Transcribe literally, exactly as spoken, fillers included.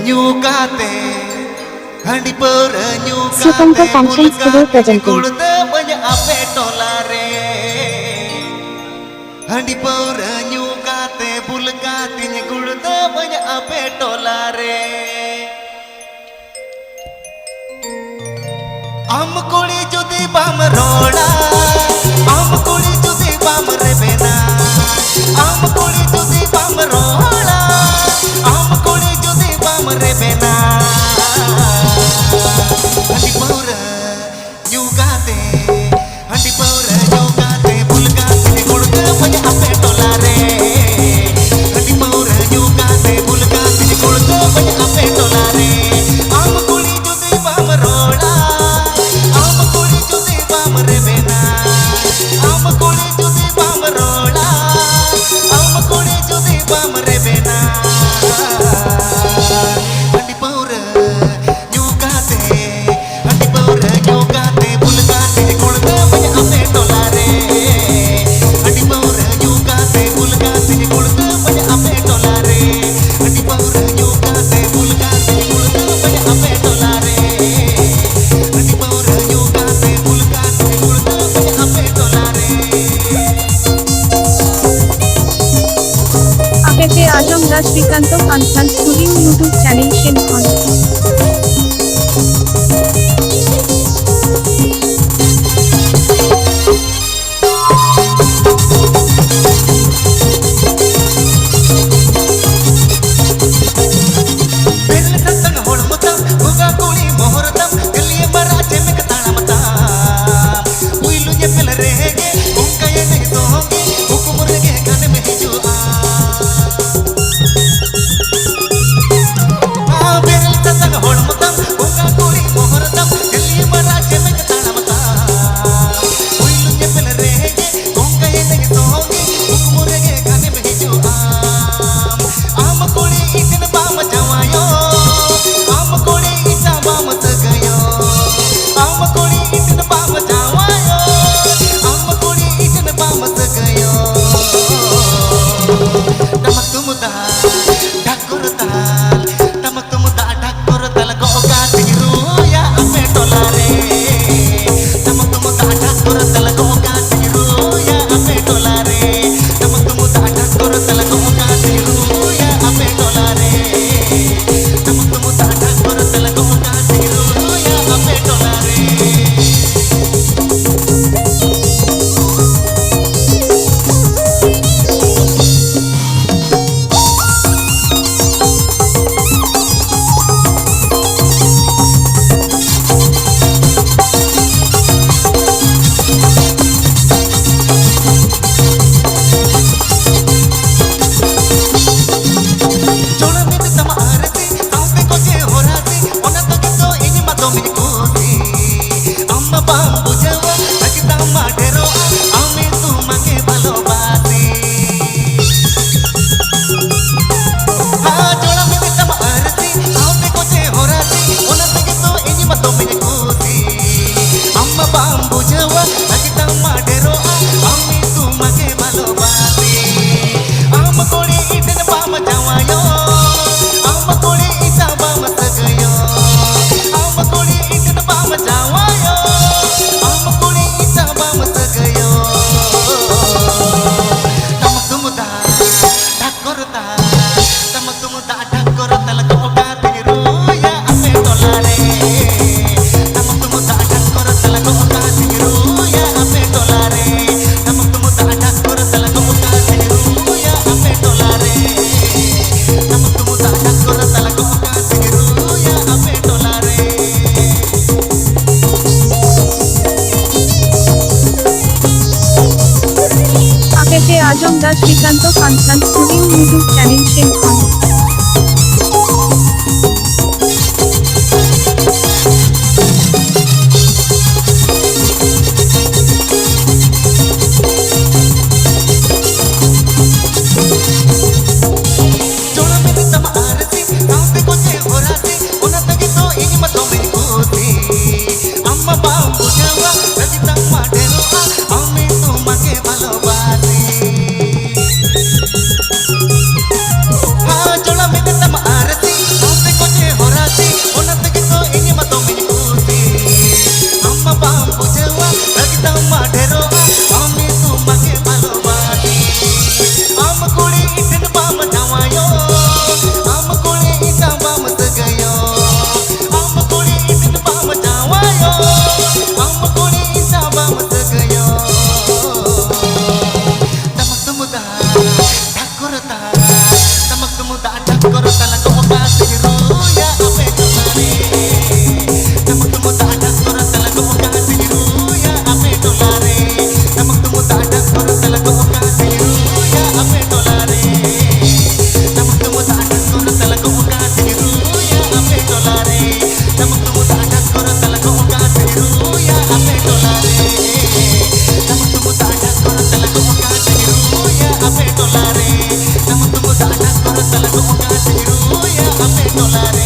ᱧᱩ ᱠᱟᱛᱮ, ᱦᱟᱺᱰᱤ ᱯᱟᱹᱣᱨᱟᱹ ᱧᱩ ᱥᱤᱛᱩᱝ ᱠᱟᱛᱮ, ᱠᱚ ᱯᱟᱱᱪᱷᱟᱱ ᱵᱩᱞ ᱥᱴᱩᱰᱤᱭᱳ ᱠᱟᱛᱮ, ᱯᱨᱮᱡᱮᱱᱴᱤᱝ᱾ ᱜᱩᱲᱫᱟᱹ ᱵᱟᱹᱧ ᱟᱯᱮ ᱴᱚᱞᱟ ᱨᱮ᱾ ᱦᱟᱺᱰᱤ ᱯᱟᱹᱣᱨᱟᱹ ᱧᱩ ᱠᱟᱛᱮ, ᱵᱩᱞ ᱠᱟᱛᱮᱧ ᱜᱩᱲᱫᱟᱹ ᱵᱟᱹᱧ ᱟᱯᱮ ᱴᱚᱞᱟ ᱨᱮ᱾ ᱟᱢ ᱠᱩᱲᱤ ᱡᱩᱫᱤ ᱵᱟᱢ ᱨᱚᱲᱟ, ᱟᱢ ᱠᱩᱲᱤ ᱡᱩᱫᱤ ᱵᱟᱢ ᱨᱮᱵᱮᱱᱟ, ᱟᱢ ᱠᱩᱲᱤ ᱡᱩᱫᱤ ᱵᱟᱢ ᱨᱚᱲᱟ, ᱟᱢ ᱠᱩᱲᱤ ᱡᱩᱫᱤ ᱵᱟᱢ ᱨᱮᱵᱮᱱᱟ᱾ ᱦᱟᱺᱰᱤ ᱯᱟᱹᱣᱨᱟᱹ ᱧᱩ ᱠᱟᱛᱮ, ᱦᱟᱺᱰᱤ ᱯᱟᱹᱣᱨᱟᱹ ᱧᱩ ᱠᱟᱛᱮ, ᱵᱩᱞ ᱠᱟᱛᱮ, ᱜᱩᱲᱫᱟᱹ ᱵᱟᱹᱧ ᱟᱯᱮ ᱴᱚᱞᱟ ᱨᱮ᱾ ᱦᱟᱺᱰᱤ ᱯᱟᱹᱣᱨᱟᱹ ᱧᱩ ᱠᱟᱛᱮ, ᱵᱩᱞ ᱠᱟᱛᱮ, ᱜᱩᱲᱫᱟᱹ ᱵᱟᱹᱧ ᱟᱯᱮ ᱴᱚᱞᱟ ᱨᱮ᱾ ᱟᱢ ᱠᱩᱲᱤ ᱡᱩᱫᱤ ᱵᱟᱢ ᱨᱚᱲᱟ, ᱟᱢ ᱠᱩᱲᱤ ᱡᱩᱫᱤ ᱵᱟᱢ ᱨᱮᱵᱮᱱᱟ, ᱟᱢ ᱠᱩᱲᱤ ᱡᱩᱫᱤ ᱵᱟᱢ ᱨᱚᱲᱟ, ᱟᱢ ᱠᱩᱲᱤ ᱡᱩᱫᱤ ᱵᱟᱢ ᱨᱮᱵᱮᱱᱟ᱾ ᱦᱟᱺᱰᱤ ᱯᱟᱹᱣᱨᱟᱹ ᱧᱩ ᱠᱟᱛᱮ, ᱦᱟᱺᱰᱤ ᱯᱟᱹᱣᱨᱟᱹ ᱧᱩ ᱠᱟᱛᱮ, ᱵᱩᱞ ᱠᱟᱛᱮ, ᱜᱩᱲᱫᱟᱹ ᱵᱟᱹᱧ ᱟᱯᱮ ᱴᱚᱞᱟ ᱨᱮ᱾ ᱦᱟᱺᱰᱤ ᱯᱟᱹᱣᱨᱟᱹ ᱧᱩ ᱠᱟᱛᱮ, ᱵᱩᱞ ᱠᱟᱛᱮ, ᱜᱩᱲᱫᱟᱹ ᱵᱟᱹᱧ ᱟᱯᱮ ᱴᱚᱞᱟ ᱨᱮ᱾ ᱦᱟᱺᱰᱤ ᱯᱟᱹᱣᱨᱟᱹ ᱧᱩ ᱠᱟᱛᱮ, ᱵᱩᱞ ᱠᱟᱛᱮ, ᱜᱩᱲᱫᱟᱹ ᱵᱟᱹᱧ ᱟᱯᱮ ᱴᱚᱞᱟ ᱨᱮ᱾ ᱦᱟᱺᱰᱤ ᱯᱟᱹᱣᱨᱟᱹ ᱧᱩ ᱠᱟᱛᱮ, ᱵᱩᱞ ᱠᱟᱛᱮ, ᱜᱩᱲᱫᱟᱹ ᱵᱟᱹᱧ ᱟᱯᱮ ᱴᱚᱞᱟ ᱨᱮ᱾ ᱟᱯᱮ ᱯᱮ ᱟᱸᱡᱚᱢ ᱫᱟ ᱥᱨᱤᱠᱟᱱᱛᱚ ᱯᱟᱱᱛᱷᱟᱱ ᱥᱴᱩᱰᱤᱭᱳ YouTube ᱪᱮᱱᱮᱞ ᱥᱮᱫ ᱠᱷᱚᱱ᱾ ᱵᱮᱨᱮᱞ ᱥᱟᱥᱟᱝ ᱦᱚᱲᱢᱚ ᱛᱟᱢ, ᱵᱚᱸᱜᱟ ᱠᱩᱲᱤ ᱢᱚᱦᱚᱨ ᱛᱟᱢ, ᱠᱟᱹᱞᱤᱭᱟᱹ ᱢᱟᱨᱟᱜ ᱪᱮᱢᱮᱠ ᱛᱟᱲᱟᱢ ᱛᱟᱢ᱾ ᱯᱩᱭᱞᱩ ᱧᱮᱯᱮᱞ ᱨᱮᱜᱮ ᱚᱱᱠᱟ ᱮᱱᱮᱡ ᱫᱚᱝ ᱜᱮ, ᱦᱩᱠᱩᱢ ᱨᱮᱜᱮ ᱜᱟᱱᱮᱢ ᱦᱤᱡᱩᱜᱼᱟ᱾ ᱵᱮᱨᱮᱞ ᱥᱨᱤᱠᱟᱱᱛᱚ ᱠᱟᱱᱛᱷᱟᱱ ᱥᱴᱩᱰᱤᱭᱳ YouTube ᱪᱮᱱᱮᱞ ᱴᱷᱮᱱ ᱠᱷᱚᱱ᱾ ᱡᱚᱲᱟ ᱢᱮᱱᱟᱜ ᱛᱟᱢᱟ ᱟᱨ ᱥᱤ ᱥᱟᱶᱛᱮ ᱠᱚᱪᱮ ᱦᱚᱨᱟ ᱥᱤ, ᱚᱱᱟ ᱛᱮᱜᱮ ᱛᱚ ᱤᱧ ᱢᱟ ᱫᱚᱢᱮᱧ ᱠᱩᱥᱤ᱾ ᱟᱢ ᱢᱟ ᱵᱟᱢ ᱵᱩᱡᱷᱟᱹᱣᱟ, ᱨᱟᱹᱜᱤ ᱛᱟᱢ ᱢᱟ ᱰᱷᱮᱨᱚᱜᱼᱟ, ᱟᱢ ᱢᱤᱫ ᱛᱩᱢᱟᱠᱮ ᱵᱷᱟᱞᱚᱵᱟᱥᱤ᱾ ᱦᱟᱸ, ᱡᱚᱲᱟ ᱢᱮᱱᱟᱜ ᱛᱟᱢᱟ ᱟᱨ ᱥᱤ ᱥᱟᱶᱛᱮ ᱠᱚᱪᱮ ᱦᱚᱨᱟ ᱥᱤ, ᱚᱱᱟ ᱛᱮᱜᱮ ᱛᱚ ᱤᱧ ᱢᱟ ᱫᱚᱢᱮᱧ ᱠᱩᱥᱤ᱾ ᱟᱢ ᱢᱟ ᱵᱟᱢ ᱵᱩᱡᱷᱟᱹᱣᱟ, ᱨᱟᱹᱜᱤ ᱛᱟᱢ ᱢᱟ ᱰᱷᱮᱨᱚᱜᱼᱟ, ᱟᱢ ᱢᱤᱫ ᱛᱩᱢᱟᱠᱮ ᱵᱷᱟᱞᱚᱵᱟᱥᱤ᱾ ᱟᱢ ᱠᱩᱲᱤ ᱤᱧ ᱴᱷᱮᱱ ᱵᱟᱢ ᱡᱟᱶᱟᱭᱚᱜ, ᱟᱢ ᱠᱩᱲᱤ ᱤᱧ ᱥᱟᱶ ᱵᱟᱢ ᱥᱟᱹᱜᱟᱹᱭᱚᱜ, ᱟᱢ ᱠᱩᱲᱤ ᱤᱧ ᱴᱷᱮᱱ ᱵᱟᱢ ᱡᱟᱶᱟᱭᱚᱜ, ᱟᱢ ᱠᱩᱲᱤ ᱤᱧ ᱥᱟᱶ ᱵᱟᱢ ᱥᱟᱹᱜᱟᱹᱭᱚᱜ᱾ ᱴᱟᱢᱟᱠ ᱛᱩᱢᱫᱟᱜ ᱰᱷᱟᱠᱚᱨ ᱛᱟᱞᱟ, ᱴᱟᱢᱟᱠ ᱛᱩᱢᱫᱟᱜ ᱰᱷᱟᱠᱚᱨ ᱛᱟᱞᱟ ᱠᱚ ᱚᱠᱟ ᱛᱮᱧ ᱨᱩᱭᱟ ᱟᱯᱮ ᱴᱚᱞᱟ ᱨᱮ? ᱴᱟᱢᱟᱠ ᱛᱩᱢᱫᱟᱜ ᱰᱷᱟᱠᱚᱨ ᱛᱟᱞᱟ ᱠᱚ ᱚᱠᱟ ᱛᱮᱧ ᱨᱩᱭᱟ ᱟᱯᱮ ᱴᱚᱞᱟ ᱨᱮ? ᱴᱟᱢᱟᱠ ᱛᱩᱢᱫᱟᱜ ᱰᱷᱟᱠᱚᱨ ᱛᱟᱞᱟ ᱠᱚ ᱚᱠᱟ ᱛᱮᱧ ᱨᱩᱭᱟ ᱟᱯᱮ ᱴᱚᱞᱟ ᱨᱮ? ᱴᱟᱢᱟᱠ ᱛᱩᱢᱫᱟᱜ ᱰᱷᱟᱠᱚᱨ ᱛᱟᱞᱟ ᱠᱚ ᱚᱠᱟ ᱛᱮᱧ ᱨᱩᱭᱟ ᱟᱯᱮ ᱴᱚᱞᱟ ᱨᱮ? ᱴᱟᱢᱟᱠ ᱛᱩᱢᱫᱟᱜ ᱰᱷᱟᱠᱚᱨ ᱛᱟᱞᱟ ᱠᱚ ᱚᱠᱟ ᱛᱮᱧ ᱨᱩᱭᱟ ᱟᱯᱮ ᱴᱚᱞᱟ ᱨᱮ? ᱴᱟᱢᱟᱠ ᱛᱩᱢᱫᱟᱜ ᱰᱷᱟᱠᱚᱨ ᱛᱟᱞᱟ ᱠᱚ ᱚᱠᱟ ᱛᱮᱧ ᱨᱩᱭᱟ ᱟᱯᱮ ᱴᱚᱞᱟ ᱨᱮ? ᱴᱟᱢᱟᱠ ᱛᱩᱢᱫᱟᱜ ᱰᱷᱟᱠᱚᱨ ᱛᱟᱞᱟ ᱠᱚ ᱚᱠᱟ ᱛᱮᱧ ᱨᱩᱭᱟ ᱟᱯᱮ ᱴᱚᱞᱟ ᱨᱮ?